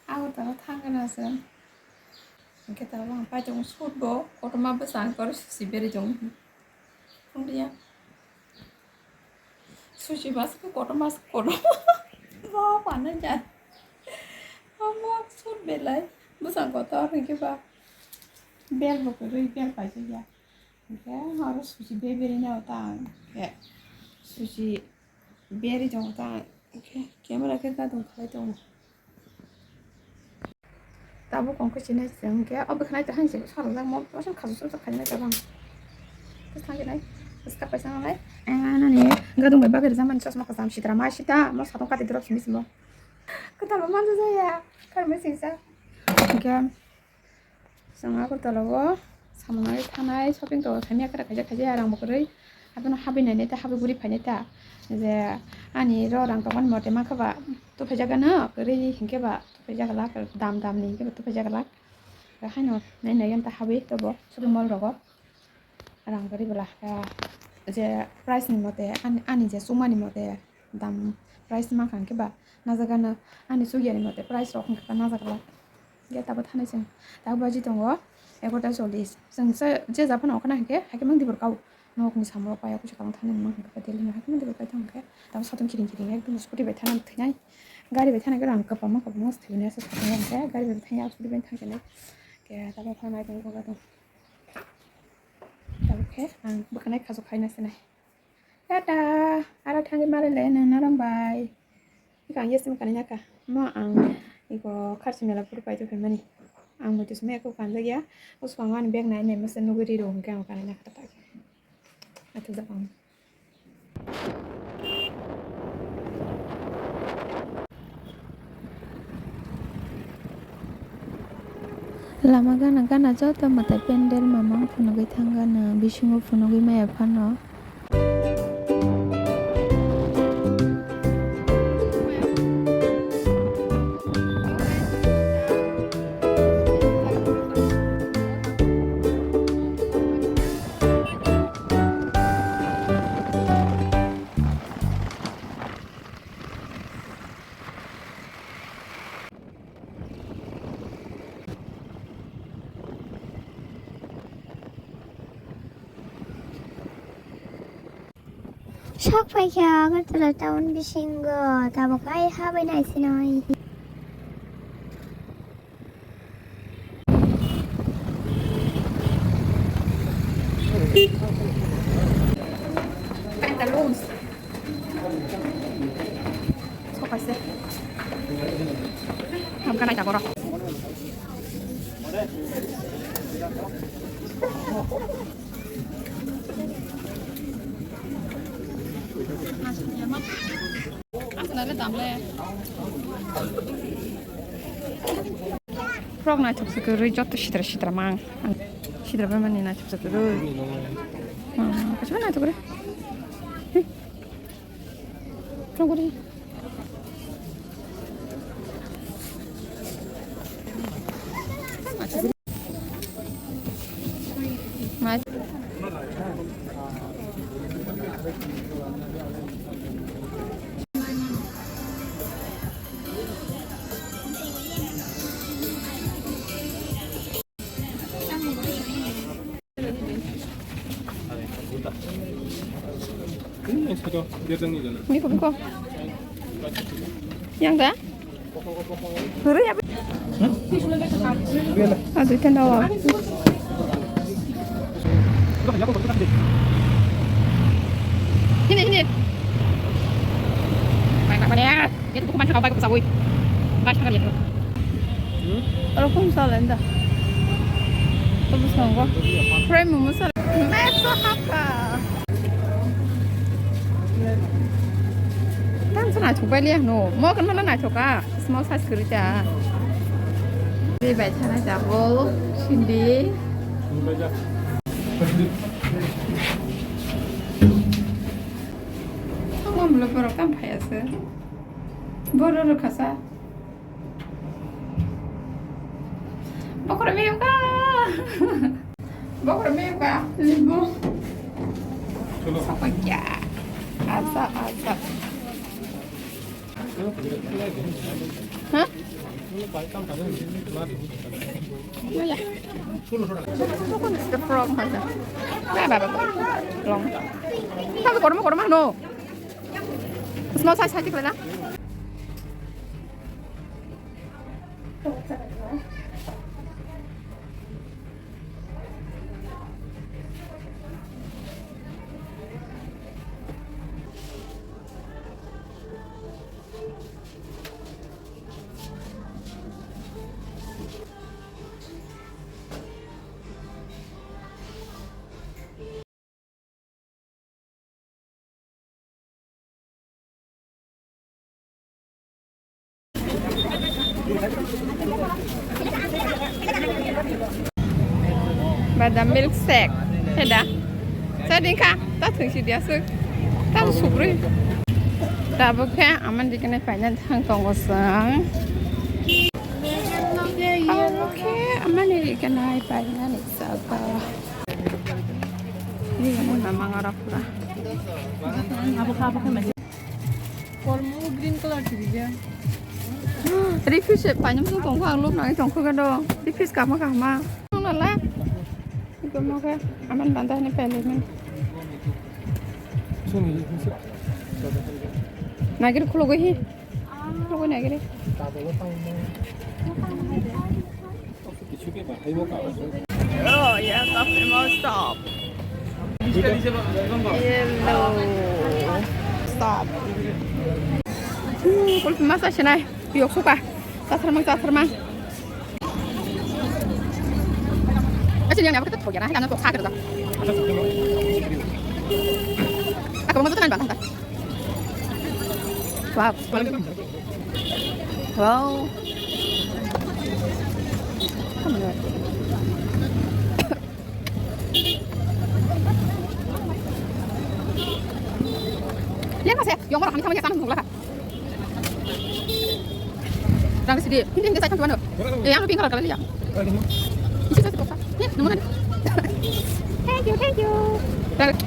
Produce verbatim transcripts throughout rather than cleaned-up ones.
Agartala thangna se. Hwnkhe tabuk ang pai tongo suit bo, kotorma bwsa ang koro susi berwi tongo. Phunukya. Susi bas khe kotorma se kotorma. Bo phano ja. Omo suit belai bwsa kotor hwnkhe ba. Bel bo kwrwi, bel paisukya. Hwnkhe oro susi beberi no ta hwnkhe susi. Berwi tongo ta, hwnkhe camera khe gadung khlai tongo. Tabuk kong khe sinai se hwnkhe, o bwkhanai ta hanse sarajak mo, asal khasu sarajak khainai tabang. Tei thangkhe nai, bwskang paisa nangnai. Eh, nani gadung bai bagwi rijak mani chosma kwcham sitra ma sita, mo satung kati dorop simi simo. Kwtal bo manjak ya, kharmai singsa. Hwnkhe. Chwng Agartala o samung nai thanai shopping to thaimya kwrak khaijak khaijak ya rang bo kwrwi. Abono habwi nainai ta, habwi guri phainai ta. Je ani ro rang tongmani mote mankha ba tuphaijak gana kwrwi hinkhe ba tuphaijak glak, dam dam ni hinkhe ba tuphaijak glak. Haino nai nai ta habwi tobo shopping mall rogo. Rang kwrwi bwla, ah, je price ni mote ani, ani je chumani mote dam price mankha hwnkhe ba najagano ani chugyani mote price rok hwnkhe ba najagala. Ge tabuk thanai chwng tabuk baji tongo egarota chollish. Chwng je, je japhano okhorna hwnkhe haikhe mang dibor kao nokni samung paya kuisa kwbang thani mang hwnkhe ba daily no haikhe mang dibor kai thang hwnkhe tabuk satung kiring kiring ekdom scooty bai thana thwinai gari bai thana gari ang kwbangma kwbangma thwinai aswk satung hwnkhe gari bai thangya scooty bai thangkhe nai. Ge tabuk thanai tong kok tong. Tabuk khe ang bwkhanai khajok khaina sinai. Tata, aro thangwi malai le nang narang bai. Iko ang yes mokani naka. Mo ang iko kharchi mela phuru pai tongphaimani. Ang muitu simi eko kanjak ya. Bwskango ani bag nai nai masa nugwi riro hwnkhe ang kanai naka tata. Athajak ang. Lama gana gana joto mwtai pendel mamang phunugwi thang gana, bisingo phunugwi maya phano. Sok paikha Agartala town bisingo, tabuk hai habai naisinai. Pantaloons. Sok paise. Hamka nai taboro. Frog naithok se kwrwi, joto sitra sitra mang. Sitra bai mani naithok se kwrwi. Hmm, kaisa naithok kwrwi. Frog kwrwi. Biko, biko. Yang da? Hurry up. Aduh, tenda wa. Sini, sini. Baik, baik, baik. Itu buku mana kau baik, bagus, woi. Baik, baik, baik. Oro phone sala enda. Tamo sango. Frame mo sala. Meso haka. Tamo sana chubai liya no. Mo kan mana na choka. Small size kwrwi ta. Bini bai thana tabuk sindi. Tamo mula borok tam phai ase. Borok rok khasa. Bokor meyuka. Bokor meyuka. Libo. Cholo. Sapakya. Asa, asa. Huh? Oh, yeah. Look at the frog, mother. Ba, ba, ba, ba. Long. Tapi korma, korma, no. Small size, size, size, na. Badam milk shake. Heda. Sa dingkha. Ta thwngsi dia suk. Ta subrui. Tabuk khe amani dikene paina thang tongo sang. Tabuk khe amani dikene paina ni saka. Ni ano namang ara pura. Abo kha, abo kha. Kormo green colour sibijak. Refuse painam tong tongkha ang lok nangni tongkha gado. Refuse kama kama. Nala. Iko mo khe aman banda ni pele ni. Nagir khulogo hi. Khulogo nagir. Oh, yeah, coffee mo stop. Hello. Stop. Hmm, kulpi masa sinai. Yok suka. Tatharmang, tatharmang. Acha yang apa kita thoya na, kan kok kha kerja. Aku mau tuh kan bang. Wow. Wow. Yang kasih, yang mana kami sama sama nggak. Rang sidi, hindi hindi saya kan tuan. Eh, yang lebih kalau kalian ya. Isi saya terpaksa. Nih, nemu nanti. Thank you, thank you. Rang.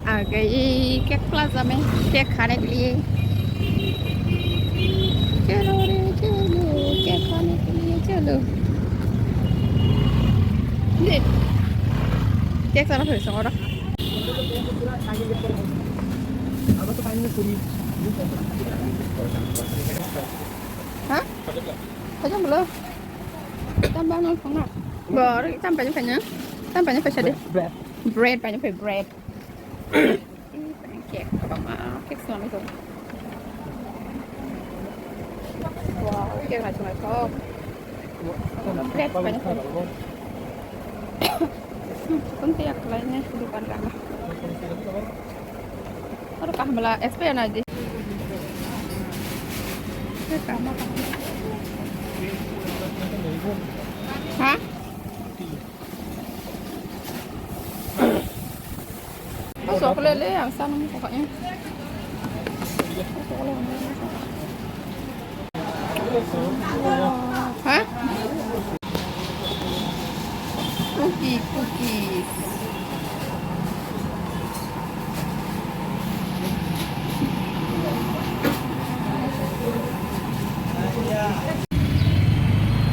आ गई cake plaza में केक खाने के लिए। चलो रे चलो, केक खाने के लिए चलो। दे। केक सारा फिर से और। हाँ? Kajang belum? Tambah nol kona. Bor, tambah nol kona. Tambah nol kona deh. Bread. Bread, banyak bread. Cake, apa mah? Cake selama itu. Wow, cake macam-macam. Bread banyak. Hmm, kunti ya, lainnya di depan kamar. Aduh, kah malah S P ya, Naji? Hah? Oh, chocolate le, ang sana mo ko kain. Ha? Cookie, cookies.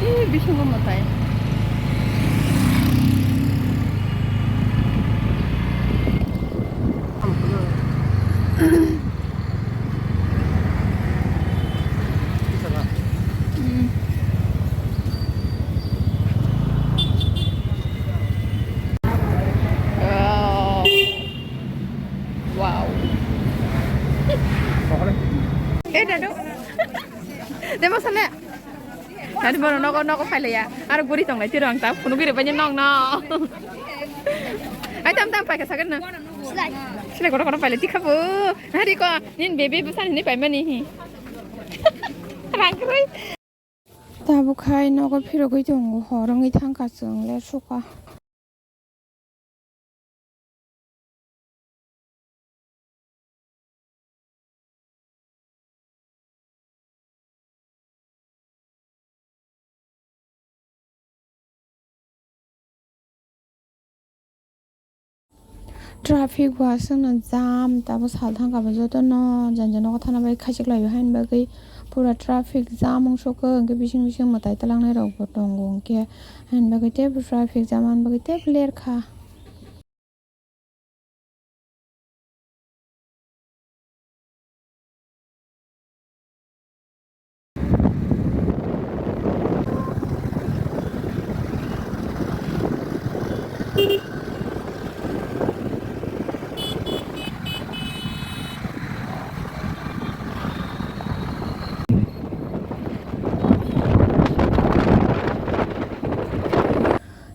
Ih, bisingo mwtai. Hmm. Oh. Wow. Eh, Dadu. Demo sana. Tadi bono nogo, nogo phailaiya. Aro guri tonglai tiro ang ta phunugwi rwbaini nokno. Ai tam tam paikha sagan na. Silai. Silai kotor kotor pailai tikha bo. Hari ko nin bebe bwsani hinwi paimani hi. Tabuk hai nogo phirogwi tongo, hor wngwi thangkha chwng le sukha. Traffic bo aswkno jam, tabo sal thangkha bo jotono jani jani nogo thana bagwi khaichik laio, haini bagwi pura traffic jam wngsukgo, hwnkhe bising bising mwtai twlangnai rokbo tongo, hwnkhe haini bagwi teibo traffic jam, haini bagwi teibo lerkha.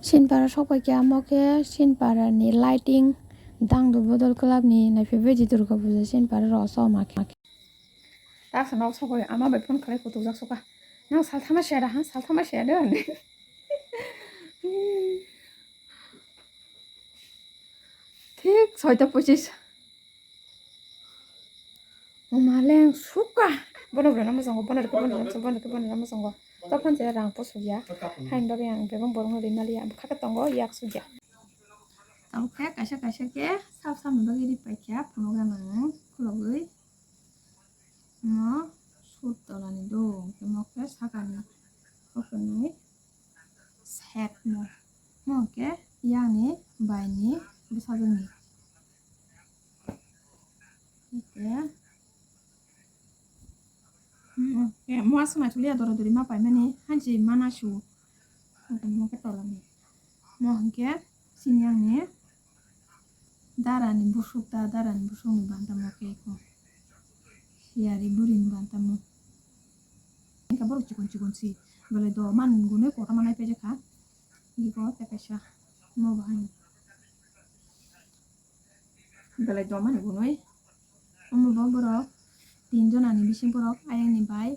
Sinpara sokpai khe, amo khe Sinpara ni lighting dangdu bodol club ni naiphi bai di Durga puja Sinpara ro so ma khe. Taksa nok sokoi ama bai phone khlai kutuk jak soka. Nang salthama siya da ha, salthama siya da. Thik soita pochis. Umaleng suka. Bono bono musango, bono rikhe bono musango, bono rikhe bono musango. Tophan je rang posok ya. Hain bagwi ang bebang borok no rinali ang khaka tongo yak sugya. Tamo khe kaisa kaisa khe sab samni bagwi ri paikha phunukna nang khulogwi. Mo sut tolani do, hwnkhe mo khe sakani koknwi set mo. Mo hwnkhe yakni baini bwsajwkni. Hwnkhe, hmm, hwnkhe mo aswk naithok liya dora dori ma paimani hanchi mana su. Hwnkhe mo khe tolani. Mo hwnkhe sini yakni darani busuk ta, darani busukni bantamo khe eko. Siyari burini bantamo. Engkha borok chikon chikon si. Belai do man gunui kotorma nai paijak kha. Ego tei kaisa mo bahai. Belai do mani gunui. Omo bo borok tin jonani bising borok ayangni bai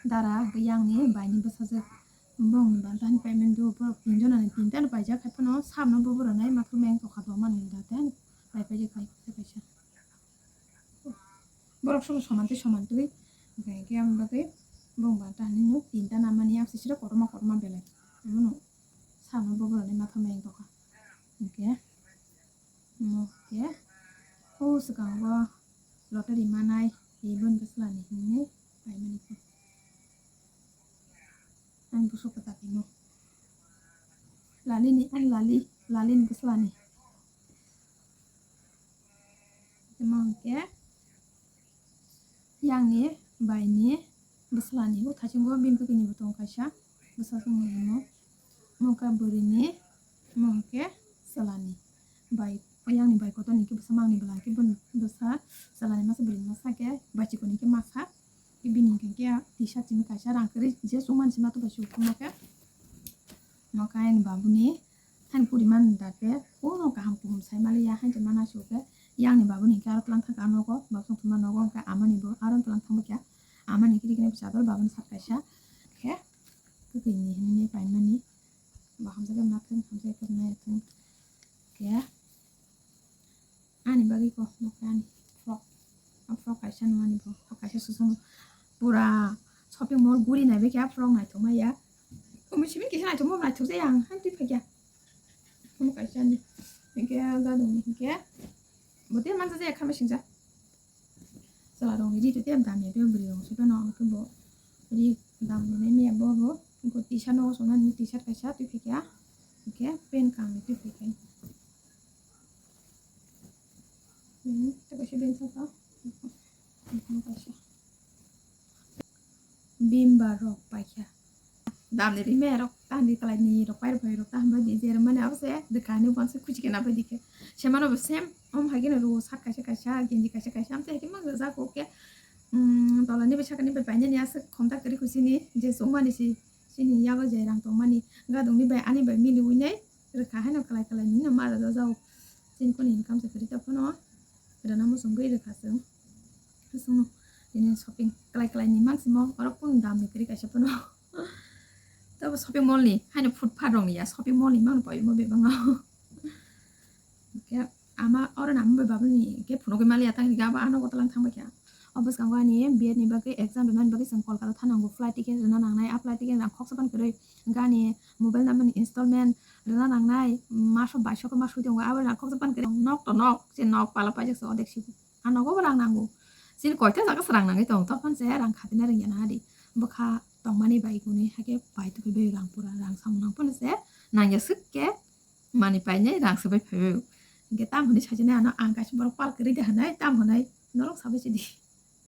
dara hwnkhe yangni baini bwsajwk. Bongni bantani payment do borok tin jonani tinta no paijak, haiphano sabno bo borok nai mathok meng tokha do mani da tei ani pai paijak kha kaisa. Borok sobo soman twi soman twi hwnkhe hwnkhe aboni bagwi bong bantani no tinta namani aboni siro kotorma kotorma belai. Abono sabno bo borok nai mathok meng tokha hwnkhe. Mo khe o swkango lottery manai, tei boni bwswlani hinwi paimani khe. Ani bwswk kwtal timo. Lalini, ani lali, lalini bwswlani. Tei mo hwnkhe yangni baini bwswlani, o thaichungo bini kwtwini bo tongo kaisa bwsajwkni himo. Mo khe bwrwini, mo hwnkhe chwlani. Bai, yangni bai kotorni khe bwsa mangni bwla khe bwsa chwlani masa bwrwini masa khe bai chikonni khe masa. Khe bini hwnkhe tisa chini kaisa rang kwrwi je chumani sima tongbai se ukhumno khe. Mo khe ayang babuni hani puriman da khe kuno kaham kuhum sai maliya, haini mana se khe yangni babuni hwnkhe aro twlang thangkha nogo, babsong thuma nogo, hwnkhe amani bo aro twlang thangbai kha. Amani khe riknai bwsa adol babuni sat kaisa khe kwtwini hinwi paimani. Bo hamjakhe wngna thung, hamjakhe wngna thung. Khe ani bagwi kok, bo khe ani frock. Ang frock kaisa nung ani bo, frock kaisa susung. Pura shopping mall guri nai bai khe ah frock naithok maya. Omo simi kisa naithok, mo naithok jaya ang, han twi phai kha. Omo kaisa ani. Hinkhe gadong ni hinkhe. Bo tei mansa jaya khamai singja. Chwla rokni ri tei damya tei bwrwi rok se phano hwnkhe bo ri dam rwnai maya bo bo hwnkhe tisa nogo songna nini tisa kaisa twi phaikha hwnkhe pen kangni twi phaikha. Hmm, tei kaisa pen saka. Hmm, kaisa. Bimba rok paikha. Damni rimai rok tangdi kalai ni rok pai rok pai rok tang bai di jer mani abo se dekha ni bonse khuji kena bai dikhe. Semano bo same om hai kena ro sat kaisa kaisa genji kaisa kaisa am se hai khe mang jak o khe. Tola ni bai saka ni bai paina ni aswk khomta kwrwi khusi ni je chumani si sini yago je rang tong mani gadong ni bai ani bai mili wi nai rwkha haino kalai kalai ni no ma rwjak jak o. Chini koni income se kwrwi ta phano rwna muchungwi rwkha chwng. Chwng Ini shopping klai klai ni mansimo, oro kun dam ni kwrwi kaisa phano. Tabo shopping mall ni, haino food fair rok ni ya, shopping mall ni mang paimo bebak no. Ke ama oro namo bai babani ke phunugwi mali atang ni gaba ano gotalang thang bai kha. Obos kango ani B Ed ni bagwi exam rwna ni bagwi chwng Kolkata thanango, flight ticket rwna nangnai, a flight ticket rang khoksa ban kwrwi gani mobile number ni installment rwna nangnai, maso baisok ma sui tongo, abo rang khoksa ban kwrwi nok to nok, se nok pala paijak se odek sibu. A nogo bo rang nango. Chini koita jaga se rang nangwi tongo, tokon se rang khatina rwngya na di. Bwkha tongmani bai gwnwi hake bai tongwi bai rang pura rang samung nang phano se nangya swk khe mani painai rang swbai phaibai. Hingke tam hwnwi sajani ano ang kaisa borok pal kwrwi de hwnwi tam hwnwi norok sabai sidi.